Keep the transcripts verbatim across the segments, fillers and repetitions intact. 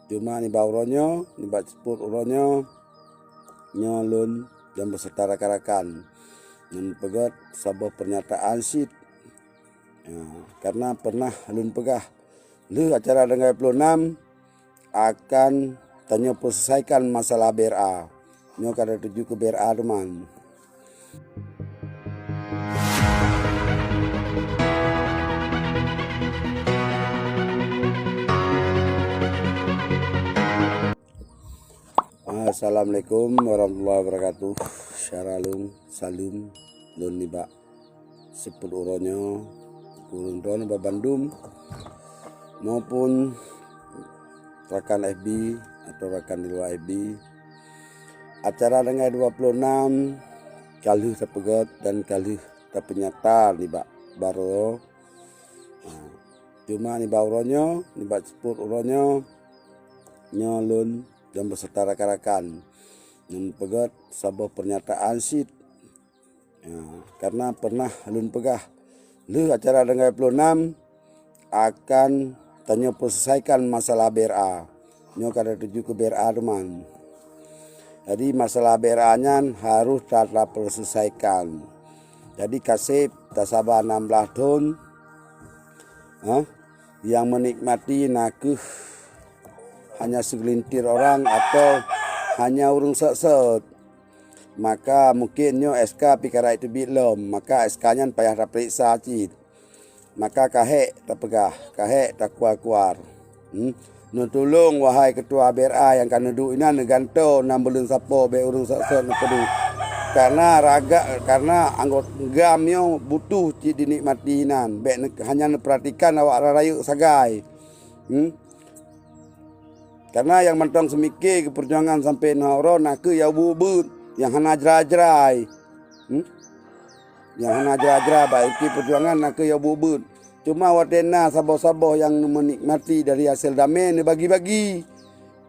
Teuma nibak uroe nyoe, nibak seupôt uroe nyoe, nyoe lôn dan beserta rakan-rakan neupeugét saboh pernyataan cit. Ya, karena pernah lôn peugah, lheueh acara tanggai ploh nam akan tanyoe peuselesaikan masalah B R A. Nyoe ka tatuju keu B R A teuma. Assalamualaikum warahmatullahi wabarakatuh. Syara lôn, saleuem lôn nibak seupôt uroe nyoe, ureuëng droeneuh bandum, maupun rakan F B atau rakan di luwa F B. Acara tanggai dua ploh nam ka lheueh tapeugét dan ka lheueh tapeunyata nibak baroe. Ha, teuma nibak uroe nyoe, nibak seupôt uroe nyoe, nyoe lôn dan beserta rakan-rakan neupeugét saboh pernyataan cit. Ya, karena pernah lôn peugah, lheueh acara tanggai ploh nam akan tanyoe peuselesaikan masalah B R A. Nyoe ka tatuju keu B R A teuma. Jadi, masalah B R A nyan harôh ta-, tapeuselesaikan. Jadi, ka sép tasaba nam blaih thon, ha, nyang meunikmati nakeuh hanya seugelintir orang atau hanya ureuëng sot-sot. Maka mungken nyoe S K pih ka rayeuk teubiet lom, maka S K nyan payah tapeuriksa cit. Maka ka hék tapeugah, ka hék takuar-kuar. Hmm? Neutulông, wahai keutua B R A nyang ka neuduek inan, neugantoe nam buleuen sapo bék ureuëng sot-sot neupeuduek. Karena raga-, karena anggota GAM nyoe butuh cit dinikmati inan, bék ne-, hanya neupeuratikan awak rayeuk sagai. Hmm? Karena nyang mantong seumike keu peujuangan sampoe na uroe nakeuh nyang ubeuet-ubeuet, nyang hana jrai-jrai. Hmm? Nyang hana jrai-jrai bak inti peujuangan nakeuh nyang ubeuet-ubeuet. Cuma watée na saboh-saboh nyang meunikmati dari hasé damé neubagi-bagi.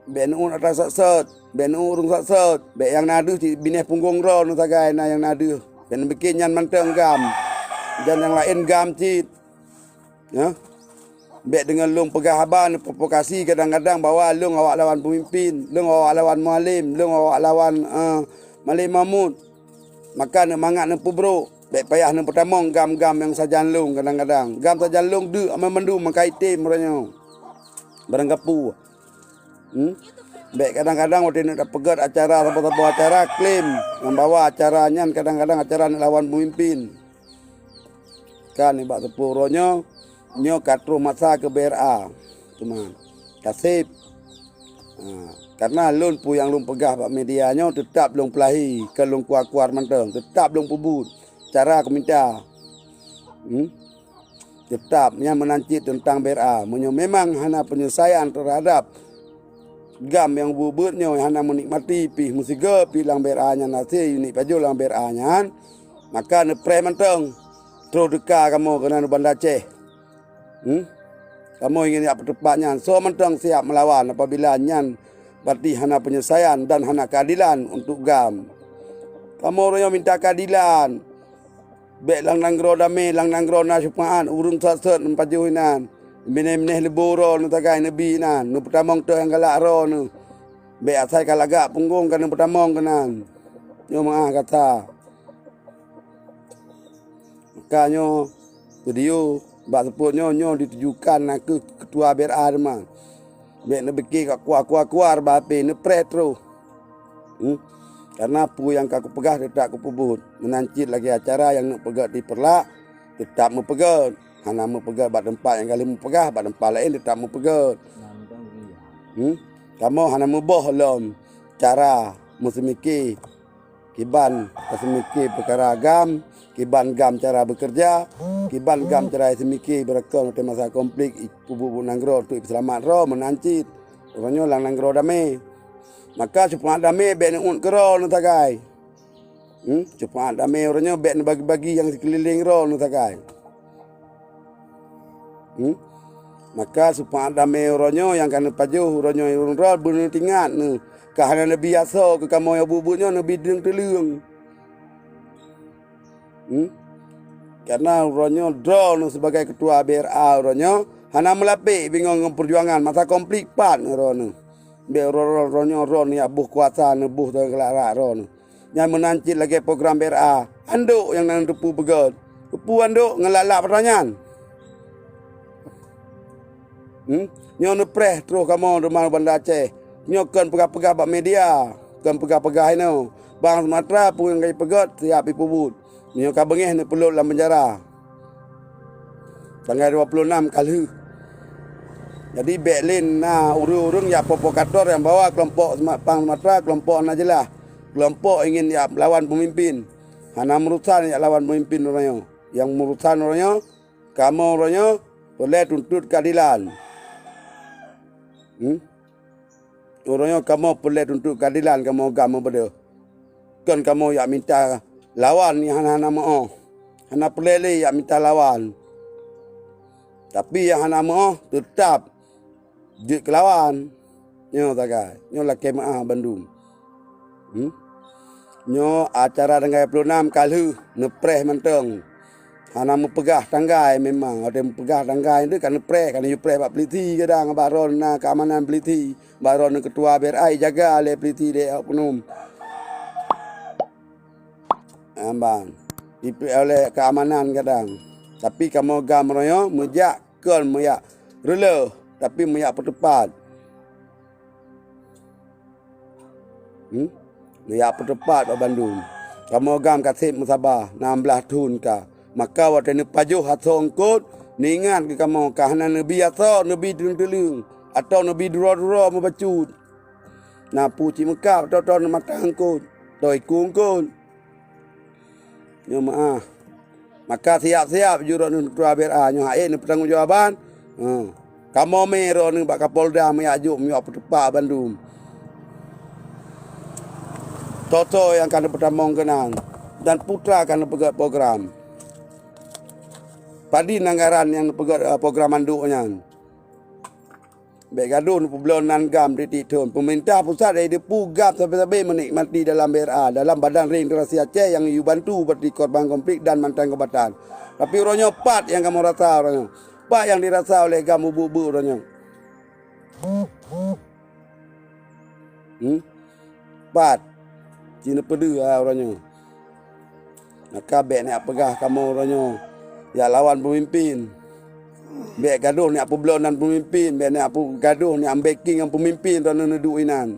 Bék neuôt atra sot-sot, bék neuôt ureuëng sot-sot, bék nyang na deuh cit binéh punggong droe neusagai na nyang na deuh. Bék neupiké nyan mantong GAM. Dan nyang laén GAM cit. Ya. Bék deungon lôn peugah haba neuprovokasi kadang-kadang bahwa lôn awak lawan peumimpin, lôn awak lawan mualem, lôn awak lawan, eh, Malem Mahmud. Maka neumangat neupeubrok, bék payah neupeutamong GAM-GAM nyang sajan lôn kadang-kadang. GAM sajan lôn deuek amai mandum maka item uroe nyoe. Barang gapu. Hmm? Bék kadang-kadang watée neuk tapeugét acara saboh-saboh acara klaim nyang bahwa acara nyan kadang-kadang acara neuk lawan peumimpin. Kan nibak teupeu uroe nyoe, nyoe ka troh masa keu B R A. Teuma ka sép. Ha, karena lôn peue nyang lôn peugah bak media nyoe teutab lôn peulahi, keu lôn kuar-kuar mantong, teutab lôn peubuet. Cara keu mita. Hmm? Teutab nyan meunan cit teuntang B R A. Meunyoe memang hana peunyeusaian teuhadab GAM nyang ubeuet-ubeuet nyoe hana meunikmati pih meusigoe pih lam B R A nyan hase unit pajoh lam B R A nyan, maka neupreh mantong troh teuka kamoe keunan u Banda Aceh. Hmm? Kamoe ingin jak peuteupat nyan, soe mantong siap meulawan apabila nyan berarti hana peunyeusaian dan hana keuadelan untuk GAM. Kamoe uroe nyoe minta keuadelan. Bék lam nanggroe damé, lam nanggroe na syeufaat, ureuëng sot-sot neupajoh inan. Binéh-binéh leubô uroe neusagai neubi inan, neupeutamong toh nyang galak droeneuh. Bék asai ka lagak punggong ka neupeutamong keunan. Nyoe meuáh gata. Maka nyoe video bak seupôt nyoe, nyoe ditujukan nakeuh keutua B R A teuma. Bék neupiké ka kuar-kuar-kuar bak H P, neupreh troh. Hmm? Karena peue nyang ka kupeugah teutab kupeubuet. Meunan cit lagée acara nyang neuk peugét di Peureulak, teutab meupeugét. Hana meupeugét bak teumpat nyang ka lheueh meupeugah, bak teumpat laén teutab meupeugét. Hmm? Kamoe hana meuboh lom cara meuseumike. Kiban taseumike peukara GAM, kiban GAM cara beukeureuja, kiban GAM cara iseumike beurakon watée masa konflik i-, peubuet-buet nanggroe untuk ipeusalamat droe meunan cit. Uroe nyoe lam nanggroe damé. Maka syeufaat damé bék neuôt keu droe neusagai. Hmm, syeufaat damé uroe nyoe bék neubagi-bagi nyang sikeulileng droe neusagai. Hmm? Maka syeufaat damé uroe nyoe nyang ka neupajoh uroe nyoe ureuëng droe beuneutingat neuh ka hana neubi asoe keu kamoe nyang buet-buet nyoe neubi deuneueng-teuleueng. Hmm? Karena uroe nyoe droeneuh sibagai keutua B R A uroe nyoe hana meulapék bingon ngon peujuangan masa konflik pat uroeneuh. Bék ro-, ro-, ro nyoe ron yak boh kuasa neuboh teugeulak-lak ron. Nyan meunan cit lagée program B R A. Andok nyang na neuteupeue peugét. Keupeue andok ngon lak-lak patra nyan? Hmm? Nyoe neupreh troh kamoe teuma Banda Aceh. Nyoe kon peugah-peugah bak media, kon peugah-peugah inoe. Bang Sumatra peue nyang ka jipeugét siap jipeubuet. Meunyoe ka beungéh neupeulot lam penjara. Tanggai dua puluh enam ka lheueh. Jadi bék lé na ureuëng-ureuëng nyang provokator nyang bawa keulompok Suma-, Pang Sumatra, keulompok hana jeulaih, keulompok ingin jak lawan peumimpin. Hana meurusan jak lawan peumimpin uroe nyoe. Nyang meurusan uroe nyoe, kamoe uroe nyoe peureulée tuntot keuadilan. Hmm? Uroe nyoe kamoe peureulée tuntot keuadilan, kamoe GAM meubeudôh. Kon kamoe jak mita lawan nyang hana-hana meu'oh. Hana peureulée lé jak mita lawan. Tapi nyang hana meu'oh teutab jeuet keu lawan. Nyoe sagai, nyoe lakée meu'ah bandum. Hmm? Nyoe acara tanggai dua puluh enam ka lheueh neupreh mantong. Hana meupeugah tanggai memang. Watée meupeugah tanggai nyan ka neupreh, ka neuyue preh bak polisi kadang, bak droeneuh na keamanan polisi, bak droeneuh keutua B R I jaga lé polisi lé oknum. Amban. Dipreh oleh keamanan kadang. Tapi kamoe GAM uroe nyoe meujak kon meujak reuleuh, tapi meujak peuteupat. Hmm? Neujak peuteupat bak bandum. Kamoe GAM ka seb meusaba, nam blaih thon ka. Maka watée neupajoh asoe eungkôt, neuingat keu kamoe ka hana neubi asoe, neubi teuleueng-teuleueng, atawa neubi duroe-duroe meubacut. Na peue cit meukab, atawa mata eungkôt, atawa iku eungkôt. Nyoe meu'ah. Maka siap-siap ju droeneuh neukeudroe B R A nyoe hase neupeutanggong jawaban. Ha. Kamoe mé droeneuh bak Kapolda meujak jok meujak peuteupat bandum. Soe-soe nyang ka neupeutamong keunan dan peue teuma ka neupeugét program. Padum anggaran nyang neupeugét, eh, program mandum nyan. Bék gadôh neupeubloe nan GAM tieb-tieb thon. Peumeurintah pusat dan di peue GAM sabe-sabe meunikmati dalam B R A, dalam Badan Reintégasi Aceh nyang yue bantu bak korban konflik dan mantan kombatan. Tapi uroe nyoe pat nyang kamoe rasa uroe nyoe? Pat nyang dirasa oleh GAM ubeut-ubeut uroe nyoe? Hmm? Pat. Ci neupeudeuh, ah, uroe nyoe. Maka bék neujak peugah kamoe uroe nyoe jak lawan peumimpén. Bék gadôh neujak peubloe nan peumimpén, bék neujak peu-, gadôh neujak backing ngon peumimpén droeneuh neuduek inan.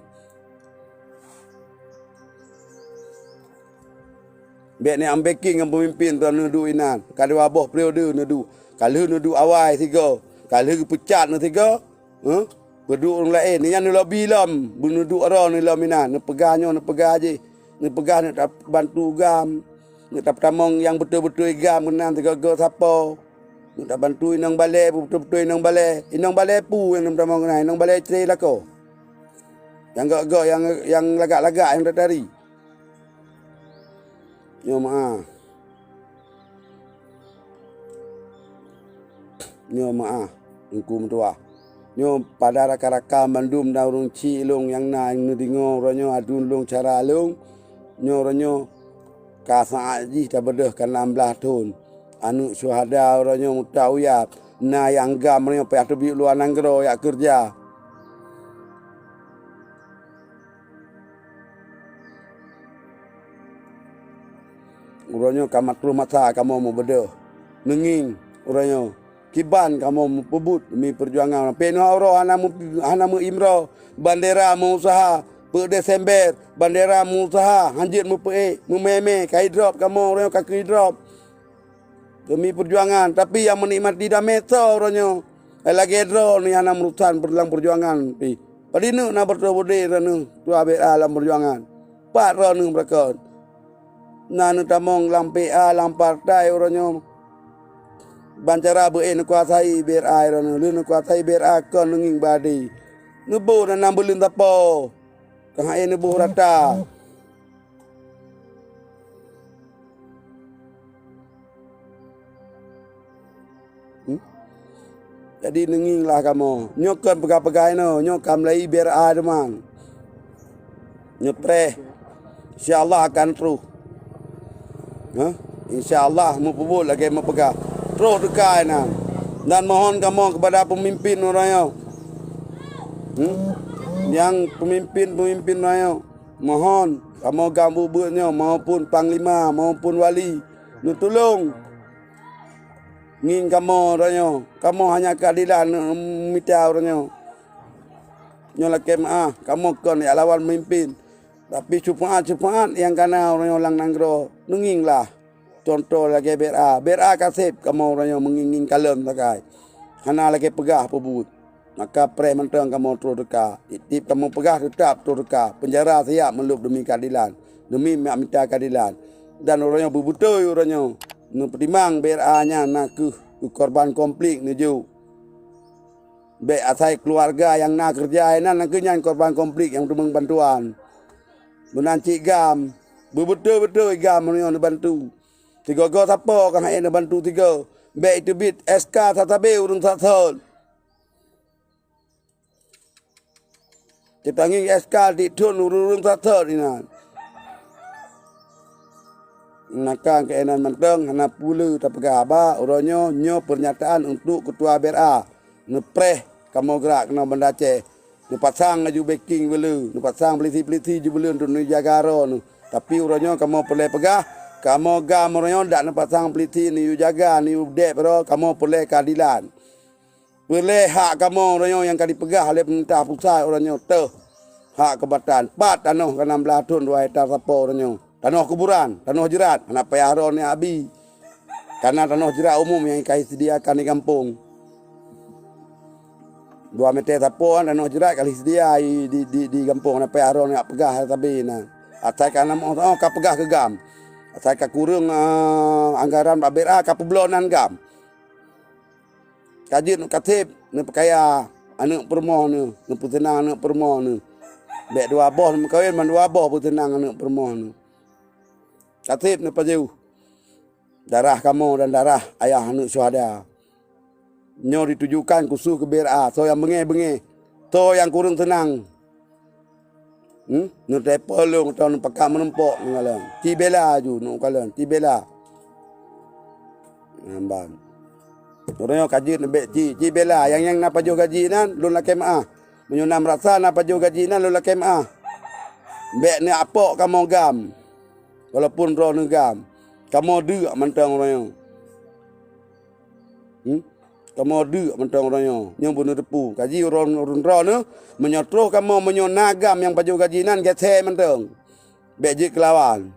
Bék neujak backing ngon peumimpén droeneuh neuduek inan. Ka dua boh periode neuduek. Ka lheueh neuduek awai sigoe, ka lheueh geupeucat neuh sigoe. Heh? Peuduek ureuëng laén, nyan neulobi lom, beuneuduek droeneuh lom inan, neupeugah nyoe, neupeugah jih, neupeugah neuk tabantu GAM, neuk tapeutamong nyang beutôi-beutôi GAM keunan sigoe-goe sapo, neuk tabantu inong balée, beutôi-beutôi inong balée. Inong balée peue nyang neupeutamong keunan? Inong balée cre lakoe. Nyang goe-goe, nyang, nyang lagak-lagak, nyang tatari. Nyoe meu'ah. Nyoe meu'ah, Teungku meutuah. Nyoe pada rakan-rakan bandum dan ureuëng chik lôn nyang na neudeungoe uroe nyoe aduen lôn cara lôn. Nyoe uroe nyoe ka saát jih tabeudôh ka nam blaih thon. Aneuëk syuhada uroe nyoe meuta-uyab. Na nyang GAM uroe nyoe payah teubiet luwa nanggroe jak keureuja. Uroe nyoe ka troh masa kamoe meubeudôh. Neungieng uroe nyoe. Kiban kamoe meupeubuet demi peujuangan. Pih nyoe uroe hana meu-, hana meuimroe. Bandera meuusaha. Peuet Desember, bandera meuusaha. Hanjeuet meupeuék, meumé-mé. Ka idrop kamoe uroe nyoe ka keu idrop. Demi peujuangan, tapi nyang meunikmati damé soe uroe nyoe? Hai lagée droeneuh nyang hana meurusan lam peujuangan pih. Padum neuk na beureutoh beudé droeneuh tuha B R A lam peujuangan? Pat droeneuh beureukat? Na neutamong lam P A, lam partai uroe nyoe. Ban cara beu-ék neukuasai B R A droeneuh, lheueh neukuasai B R A kon neungieng badi. Neuboh nan beuleuen sapo. Keuhai neuboh rata. Hmm? Jadi neungieng lah kamoe. Nyoe kon peugah-peugah inoe, nyoe ka mulai B R A teuma. Nyoe preh. Insya Allah akan troh. Hah? Insya Allah meupeubuet lagée meupeugah. Troh teuka inan. Dan mohon kamoe kepada pemimpin uroe nyoe. Hmm? Nyang peumimpén-peumimpén rayeuk, mohon kamoe GAM buet-buet nyoe maupun panglima maupun wali neutulông ngieng kamoe uroe nyoe. Kamoe hanya keuadilan mita uroe nyoe. Nyoe lakée meuáh, kamoe kon jak lawan peumimpén, tapi syeufaát-syeufaát nyang kana uroe nyoe lam nanggroe neungieng lah. Cuntoh lagée B R A. B R A ka seb kamoe uroe nyoe meungieng-ngieng kalon sagai. Hana lagée peugah peubuet. Maka preh mantong kamoe troh teuka. Tieb-tieb kamoe peugah teutab troh teuka. Peunjara siap meulôb deumi keuadilan, deumi mak mita keuadilan. Dan uroe nyoe beubeutôi uroe nyoe neupeutimang B R A nyan na kheueh keu korban konflik neujok. Bék asai keuluwarga nyang na keureuja inan, na kheueh nyan korban konflik nyang teumeung bantuan. Meunan cit GAM, beubeutôi-beutôi GAM meunyoe neubantu. Sigoe-goe sapo ka hana neubantu sigoe, bék teubiet S K sabe-sabe ureuëng saksot. Teutangieng S K di thon ureuëng-ureuëng saksot inan. Maka keunan mantong hana peue lé tapeugah haba, uroe nyoe, nyoe peurnyataan untuk keutua B R A. Neupreh kamoe geurak keunoe Banda Aceh. Neupasang laju backing beu le, neupasang polisi-polisi ju beu le untuk neujaga droeneuh. Tapi uroe nyoe kamoe peureulée peugah, kamoe GAM uroe nyoe dak neupasang polisi neuyue jaga, neuyue deb droe, kamoe peureulée keuadilan. Peureulée hak kamoe uroe nyoe nyang ka dipeugah lé peumeurintah pusat uroe nyoe teuh. Hak keubatan, pat tanoh ka nam blaih thon dua hekta sapo uroe nyoe. Tanoh kuburan, tanoh jeurat, hana payah droeneuh abi. Kana tanoh jeurat umum nyang ka disediakan di gampông. Dua meter sapo tanoh jeurat ka disediakan di, di, di gampông, hana payah droeneuh peugah sabe na. Asai ka na moh ka peugah keu GAM. Asai ka kureueng, ah, anggaran bak B R A ka peubloe nan GAM. Ka jeuet ka seb neupeukaya aneuëk peurumoh neuh, neupeuseunang aneuëk peurumoh neuh. Bék dua boh neumeukawen, mandua boh peuseunang aneuëk peurumoh neuh. Ka seb neupajoh darah kamoe dan darah ayah aneuëk syuhada. Nyoe ditujukan khusos keu B R A, soe nyang beungéh-beungéh, soe nyang kureueng seunang. Hmm? Neuteupeu lôn atau neupakat meurumpok neukalon. Ci bela ju neukalon, ci bela. Nyan ban. Uroe nyoe ka jeuet neubék ci, ci bela. Nyang, nyang na pajoh gaji nan, lôn lakée meuáh. Meunyoe na meurasa na pajoh gaji nan, lôn lakée meuáh. Bék neuapok kamoe GAM. Walaupun droeneuh GAM, kamoe deuk mantong uroe nyoe. Hmm? Kamoe deuk mantong uroe nyoe, nyoe beuneuteupeu. Kaji ureuëng, ureuëng droeneuh, meunyoe troh kamoe, meunyoe na GAM nyang pajoh gaji nan, gét mantong. Bék jeuet keulawan.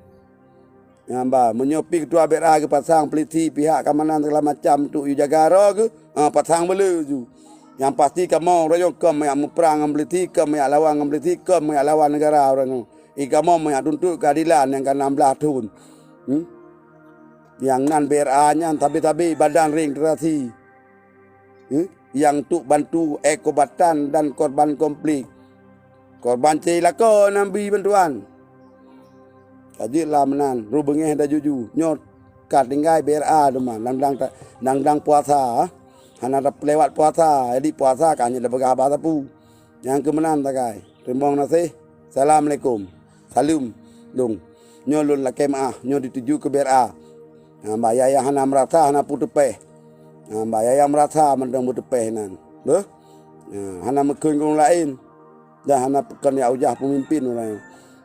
Nyan ba, meunyoe pih keutua B R A geupasang polisi pihak keamanan segala macam untuk yue jaga droe geuh, ah, pasang beu le ju. Nyang pasti kamoe uroe nyoe kon meujak muprang ngon polisi, kon meujak lawan ngon polisi, kon meujak lawan neugara uroe nyoe. I kamoe meujak tuntot keuadilan nyang ka nam blaih thon. Hmm? Nyang nan B R A nyan sabe-sabe badan registrasi. Hmm? Nyang untuk bantu ék kombatan dan korban konflik. Korban cilaka nan bri bantuan. Ka jeuet lah meunan, rôh beungéh dan juju. Nyoe ka tinggai B R A teuma, dang-dang ta-, dang-dang puasa, hana tapeulewat puasa, jadi puasa ka hana tapeugah haba sapeue. Nyang keu meunan sagai. Teurimong gaséh. Assalamualaikum. Saleuem lôn. Nyoe lôn lakée meuáh, nyoe dituju keu B R A. Nah, bak yah-yah hana meurasa, hana peue teupéh. Nah, bak yah-yah meurasa mantong beuteupéh nan. Beuh? Nah, hana meukheun keu ureuëng laén. Dan hana peukon jak ujah peumimpén uroe nyoe.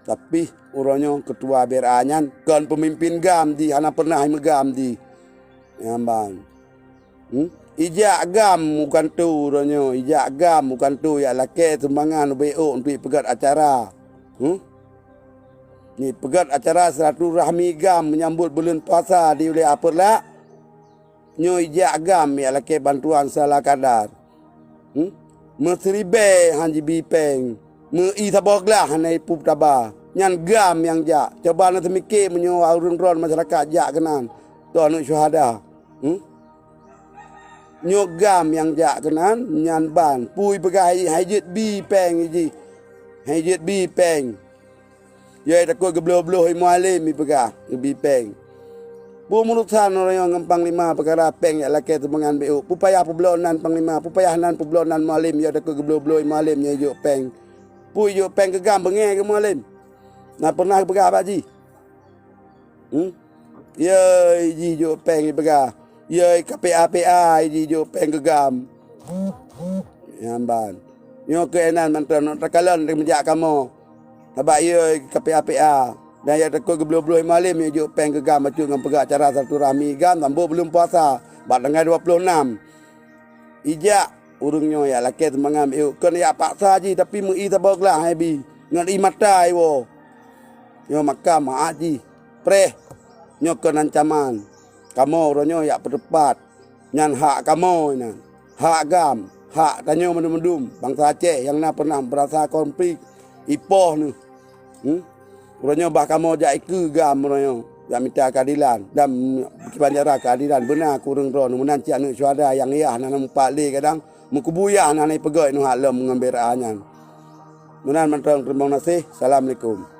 Tapi uroe nyoe keutua B R A nyan kon peumimpén GAM jih, hana peureunah meuGAM jih. Nyan ban. Hmm? Ijak GAM bukan tu uroe nyoe, ijak GAM bukan tu jak lakée sumbangan ubé ôk untuk ipeugét acara. Hmm? Ni peugét acara silaturahmi GAM menyambut buleuen puasa di Ulée Apeureulak. Nyoe ijak GAM jak lakée bantuan seula kadar. Hmm? Meusiribée han jibi péng, meu-i saboh glah hana ipup taba. Nyan GAM nyang jak. Coba na teumike meunyoe ureuëng droe masyarakat jak keunan, toh aneuëk syuhada. Hmm? Nyoe GAM nyang jak keunan, nyan ban. Peue ipeugah hai, hai jeuet bi péng jih. Hai jeuet bi péng. Yai takot geubloe-bloe i Mualem ipeugah, geubi péng. Peue meurusan uroe nyoe ngon panglima peukara péng jak lakée sumbangan bék ôk? Peue payah peubloe nan panglima, peue payah nan peubloe nan Mualem, yai takot geubloe-bloe i Mualem nyan ijok péng. Peue ijok péng keu GAM beungéh keu Mualem? Na peureunah geupeugah bak jih? Hmm? Yai jih jok péng ipeugah. Yai ka P A P A jih jok péng keu GAM. Nyan ban. Nyoe keuh inan mantong, takalon meujak kamoe. Sabab ie ka P A P A. Dan jak takot geubloe-bloe Imam Alim, jok péng keu GAM bacut ngon peugah acara silaturahmi GAM sambot buleuen puasa bak tanggai dua ploh nam. Ijak ureuëng nyoe jak lakée seumangat meu'ukeue, kon jak paksa jih, tapi meu-ie saboh glah hai bi ngon ie mata iwoe. Nyoe makam hak jih. Preh, nyoe kon ancaman. Kamoe uroe nyoe jak peuteupat. Nyan hak kamoe nyan. Hak GAM, hak tanyoe mandum-mandum bansa Aceh nyang na pernah meurasa konflik ipoh neuh. Hmm? Uroe nyoe bah kamoe jak ikeue GAM uroe nyoe, jak mita keuadilan dan kiban cara keuadilan beuna keu ureuëng droe nyoe, meunan cit aneuëk syuhada nyang yah na meupat lé kadang meukubu yah na ipeugét nyoe hak lom ngon B R A nyan. Meunan mantong, teurimong gaséh. Assalamualaikum.